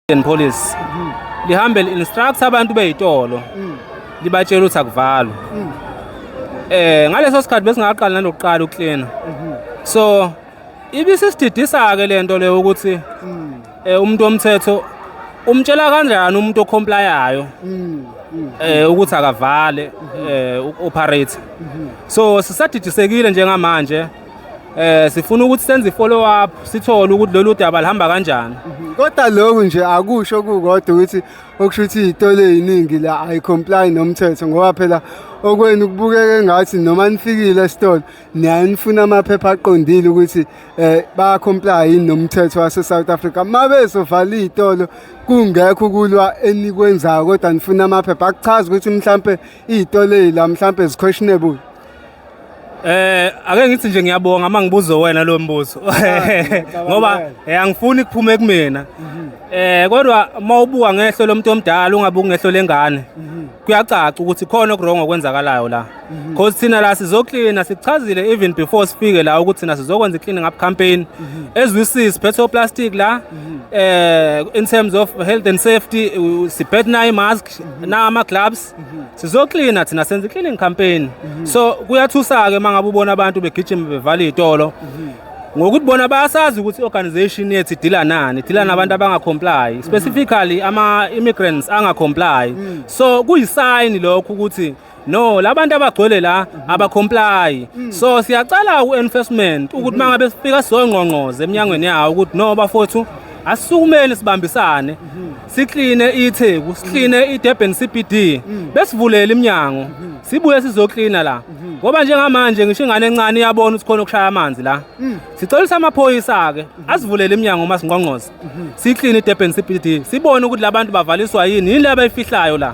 And police lihambe li-instruct abantu bey'tolo, libatshela ukuthi akuvalwe. Ngaleso sikhathi besingaqali nanokuqala ukuklina, so ibisisididisa-ke le nto leyo ukuthi umuntu womthetho umtshela kanjani umuntu ocomplyayo ukuthi akavale operate. So sisadidisekile njengamanje. Sifuna ukuthi senze i-follow up, sithole ukuthi lolu daba lihamba kanjani. Kodwa lokhu nje akusho kukodwa ukuthi okusho ukuthi iy'tolo ey'ningi la ayicomply nomthetho, ngoba phela okwenu kubukeka engathi noma nifikile esitolo niyaye nifuna amaphepha aqondile ukuthi bayacomply yini nomthetho wase-South Africa. Uma bezovala iy'tolo kungekho ukulwa enikwenzayo, kodwa nifuna amaphepha, akuchazi ukuthi mhlampe iy'tolo ey'la mhlampe zi-questionable? Ake ngithi nje ngiyabonga uma ngibuzo wena lo mbuzo, ngoba angifuni kuphume kumina. Kodwa mawubuka ngehlo lomuntu omdala, ungabuki ngehlo lengane, kuyacaca ukuthi khona okuwrong okwenzakalayo la. Because thina la sizoklina, sichazile even before sifike la ukuthi thina sizokwenza i-cleaning up campaign. As we see, siphethe plastic la, in terms of health and safety siphethe na mask na ama gloves, sizoklina thina, senze i-cleaning campaign. So kuyathusa ke mangabe ubona abantu begijima bevala izitolo, ngokuthi bona bayasazi ukuthi i-organization yethu idila nani, idila nabantu abangacomply, specifically ama-immigrants angacomply. So kuyisign lokho ukuthi no, labantu abagcwele la abacomply. So siyacala u-enforcement ukuthi mangabe sifika sizongqongqoza eminyangweni yawo ukuthi no, bafowethu, asisukumeni sibambisane, sikline iTheku, sikline iDurban CBD, besivulele iminyango, sibuye sizoklina la, ngoba njengamanje ngisho ingane encane iyabona ukuthi khona ukushaya amanzi la. Sicela ukuthi amaphoyisa ke asivulele iminyango uma singqongqoza, sikline iDurban CBD, sibone ukuthi labantu bavaliswa yini, yini abayifihlayo la.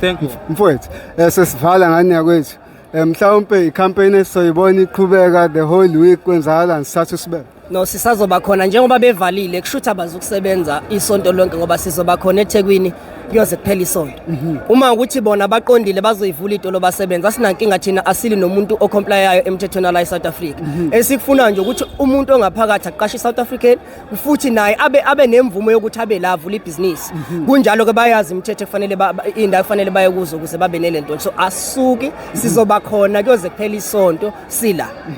Thank you. Mfowethu, sesivala ngani yakwethu. Mhlawumbe icampaign esizoyibona iqhubeka the whole week, kwenzakalani sithatha usibeke? No, sisazoba khona njengoba bevalile, kusho ukuthi abazukusebenza isonto lonke, ngoba sizoba khona eThekwini kuyoze kuphela isonto. Uma ukuthi bona baqondile bazoyivula itolo basebenza, asinankinga thina, asili nomuntu ocomplyayo emthethweni la eSouth Africa. Esikufuna nje ukuthi umuntu ongaphakathi aqashe iSouth African, futhi naye abe nemvumo yokuthi abe la avula ibhizinisi. Kunjalo ke bayazi imithetho ekufanele indawo ekufanele baye kuzo ukuze babe nelento. So asuki, sizoba khona kuyoze kuphela isonto sila.